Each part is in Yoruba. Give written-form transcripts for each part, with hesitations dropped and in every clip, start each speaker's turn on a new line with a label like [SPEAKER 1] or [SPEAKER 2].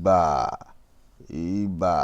[SPEAKER 1] Ìbà, ìbà,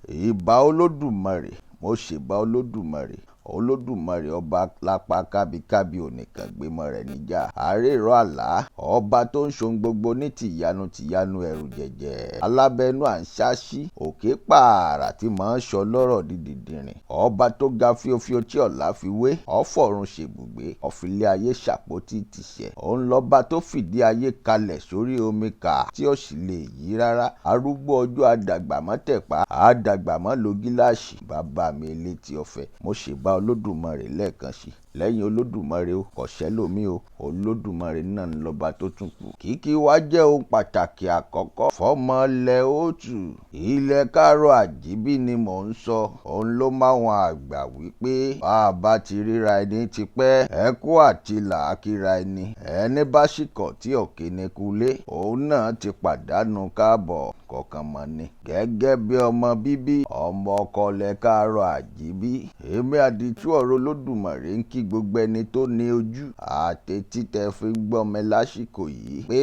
[SPEAKER 1] ìbà Olódùmarè. Mo ṣèbà Olódùmarè. Olódùmarè ọba lápá kábíkábí onìkan gbémọ̀ rẹ̀ níjà. Àrérọ̀ àlá, ọba tó ń ṣohun gbogbo ní tìyanu tìyanu ẹ̀rù jẹ̀jẹ̀. Alábẹ́nú à ń ṣáṣí, òkè pààrà tí mò ń sọ lọ́rọ̀ dídìnrín. Ọba tó ga fíofío tí ọ̀la fi wé, ọ̀fọ̀run ṣèbùgbé, ọ̀fìnlẹ̀ ayé ṣàpótí tìṣẹ̀. Òun lọba tó fìdí ayé kalẹ̀ sórí omi kà tí ó sì lè yí rárá. Arúgbó ọjọ́ àdàgbàmọ́ tẹ̀pá, àdàgbàmọ́ lo gíláàsì. Bàbá mi elétí ọ̀fẹ́, mo ṣèbà Olódùmarè lẹ́ẹ̀kan sí. Lẹ́yìn Olódùmarè o, kò ṣẹ́lòmí o. Olódùmarè náà ń lọba tó tún kù. Kíkí wa jẹ́ ohun pàtàkì àkọ́kọ́ fọ́mọlẹ̀ òtù. Ilẹ̀ káàrọ̀ àjíbí ni mò ń sọ. Òun ló máwọn àgbà wípé bá a bá ti ríra ẹni tipẹ́, ẹ kú àti làákìra ẹni. Ẹni bá ṣìkọ̀ tí òkè ní kulé, òun náà ti pàdánù káàbọ̀ kọ̀ọ̀kan mọ́ ni. Gẹ́gẹ́ bí ọmọ bíbí, ọmọ ọkọ lẹ káàrọ̀ àjíbí. Èmi àdìtú ọ̀rọ̀ Olódùmarè ń kí gbogbo ẹni tó ní ojú àtẹ̀tí tẹ fi ń gbọ́ mi lásìkò yìí pé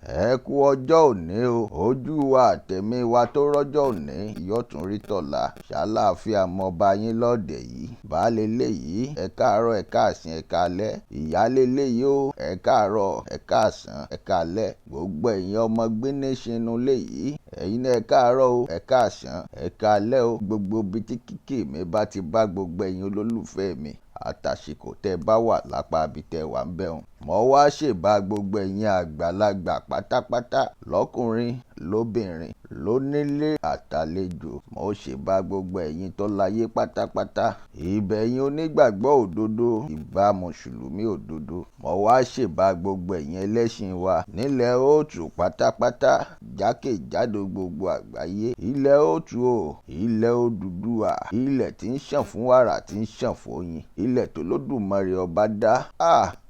[SPEAKER 1] ẹ kú ọjọ́ òní o. Ojú wa àtẹ̀mí wa tó rọ́jọ́ òní yóò tún rí tọ̀la. Ṣàlàáfíà mọba yín lọ́dẹ̀ yìí. Baálé léyìí, ẹ káàárọ̀, ẹ káàsán, ẹ káalẹ́. Ìyálé léyìí o, ẹ káàárọ̀, ẹ káàsán, ẹ káalẹ́. Gbogbo ẹ̀yin ọmọ gbénéṣinú léyìí, ẹ̀yin náà ẹ káàárọ̀ o, ẹ káàsán, ẹ káalẹ́ o. Gbogbo ibi tí kíkì mi bá ti bá gbogbo ẹ̀yin olólùfẹ́ mi àtàsìkò tẹ́ bá wà lápá ibi tẹ́ wà ń bẹ̀rùn. Mo wá ṣèbà gbogbo ẹ̀yin àgbàlagbà pátápátá lọ́kùnrin lóbìnrin lónílé àtàlejò. Mo ṣèbà gbogbo ẹ̀yin tó láyé pátápátá. Ìbẹ̀yìn onígbàgbọ́ òdodo, ìbà mùsùlùmí òdodo. Mo wá ṣèbà gbogbo ẹ̀yin ẹlẹ́sìn wa nílẹ̀ òtù pátápátá jákèjádò gbogbo àgbáyé. Ilẹ̀ òtù o, ilẹ̀ Odùduwà, ilẹ̀ tí ń ṣàn fún wàrà tí ń ṣàn fún oyin, ilẹ̀ tó Olódùmarè ọba dá.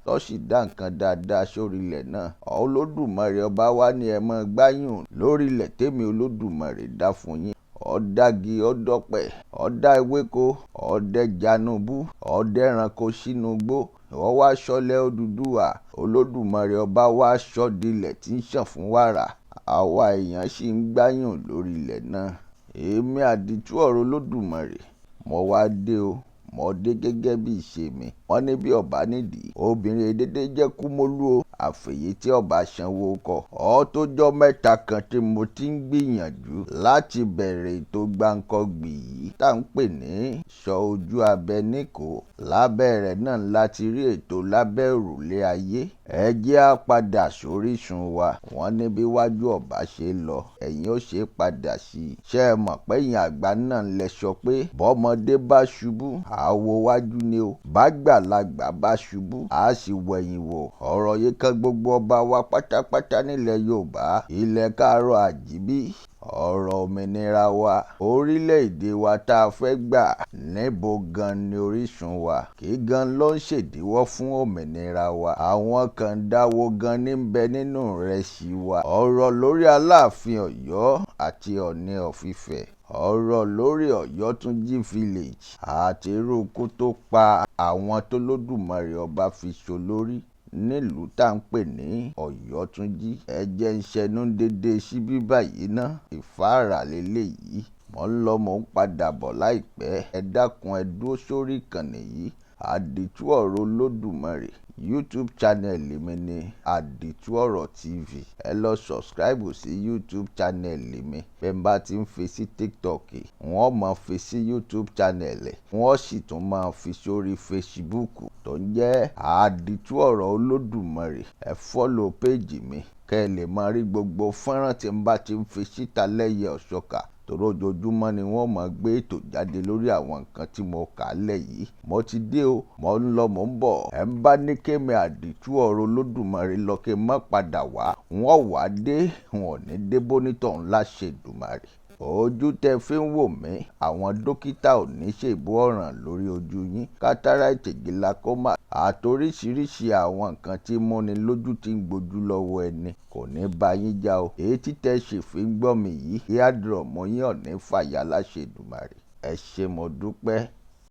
[SPEAKER 1] Tó sì dá nǹkan dáadáa sórí ilẹ̀ náà. Olódùmarè ọba wá ní ẹ mọ́ gbáyùn lórí ilẹ̀ tèmi Olódùmarè dá fún yín. Ó dági, ó dọ̀pẹ̀, ó dá ewéko, ó dẹjanubú, ó dẹ́ranko sínú igbó. Ìwọ wá ṣọlẹ̀ Odùduwà. Olódùmarè ọba wá sọ dilẹ̀ tí ń ṣàn fún wàrà. Àwa èèyàn sì ń gbáyùn lórí ilẹ̀ náà. Èmi àdìtú ọ̀rọ̀ Olódùmarè, mo wá dé o. Mo dé gẹ́gẹ́ bí ìṣe mi. Wọ́n ní bí ọba nídìí, obìnrin dédé jẹ́ kúmólú o. Àfẹ̀yí tí ọba sanwó kọ. Ó tó jọ́ mẹ́ta kan tí mo ti ń gbìyànjú láti bẹ̀rẹ̀ ètò gbáǹkọ́gbì yìí tá ń pè ní Sọ Ojú Abẹ Níkòó. Lábẹ́ rẹ̀ náà láti rí ètò lábẹ́ òrùlé ayé. Ẹ jẹ́ á padà sórísun wa. Wọ́n ní bí wájú ọba ṣe lọ, ẹ̀yin ó ṣe padà sí i. Ṣé ẹ mọ̀ pé ẹ̀yin àgbà náà lẹ sọ pé bọ́mọdé bá ṣubú, àwo wájú ni o. Bágbàlagbà bá ṣubú, a sì wẹ̀yìn wò. Ọ̀rọ̀ yìí kan gbogbo ọba wa pátápátá nílẹ̀ Yorùbá, ilẹ̀ káàrọ̀ àjíbí. Ọ̀rọ̀ òmìnira wa, orílẹ̀-èdè wa tá a fẹ́ gbà, níbo gan ni orísun wa? Kí gan ló ń ṣèdíwọ́ fún òmìnira wa? Àwọn kan dáwó gan ní bẹ nínú ìrẹsì wa. Ọ̀rọ̀ lórí Aláàfin Ọ̀yọ́ àti Ọọ̀ni of Ifẹ̀. Ọ̀rọ̀ lórí Ọ̀yọ́túnjí Village àti irú ikú tó pa àwọn tó Olódùmarè ọba fi ṣolórí nílùú tá ń pè ní Ọ̀yọ́túnjí. Ẹ jẹ́ ń ṣẹnu dédé síbí báyìí ná. Ìfáàrà lélẹ́yìí. Mò ń lọ, mò ń padà bọ̀ láìpẹ́. Ẹ dákun ẹ dúró sórí ìkànnì yìí. Àdìtú ọ̀rọ̀ Olódùmarè. YouTube channel mi ni Àdìtú Ọ̀rọ̀ TV. Ẹ lọ subscribe sí YouTube channel mi. Bẹ́ẹ̀ bá ti ń fi sí TikTok, wọ́n máa fi sí YouTube channel, wọ́n sì tún máa fi sórí Facebook tó ń jẹ́ Àdìtú Ọ̀rọ̀ Olódùmarè. Ẹ follow page mi kẹ́ ẹ lè máa rí gbogbo fọ́nrán tí n bá ti ń fi síta lẹ́yẹ ọ̀ṣọ́kà. Torí ojoojúmọ́ ni wọ́n máa gbé ètò jáde lórí àwọn nǹkan tí mo kà lẹ̀ yìí. Mo ti dé o, mò ń lọ, mò ń bọ̀. Ẹ ń bá ní kémi Àdìtú ọ̀rọ̀ Olódùmarè lọ kí n má padà wá. Wọ́n wá dé, wọn ò ní dé bónítọ̀ ńlá ṣe Èdùmàrè. Ojú tẹ fi ń wò mí, àwọn dókítà ò ní ṣèbú ọ̀ràn lórí ojú yín. Cataract, glaucoma àtoríṣiríṣi àwọn nǹkan tí múni lójú tí ń gbojú lọ́wọ́ ẹni kò ní bá yín já o. Èyí tẹ ṣì fi ń gbọ́ mi yìí, eardrum yín ò ní fàya láṣẹ Èdùmàrè. Ẹ ṣé mo dúpẹ́.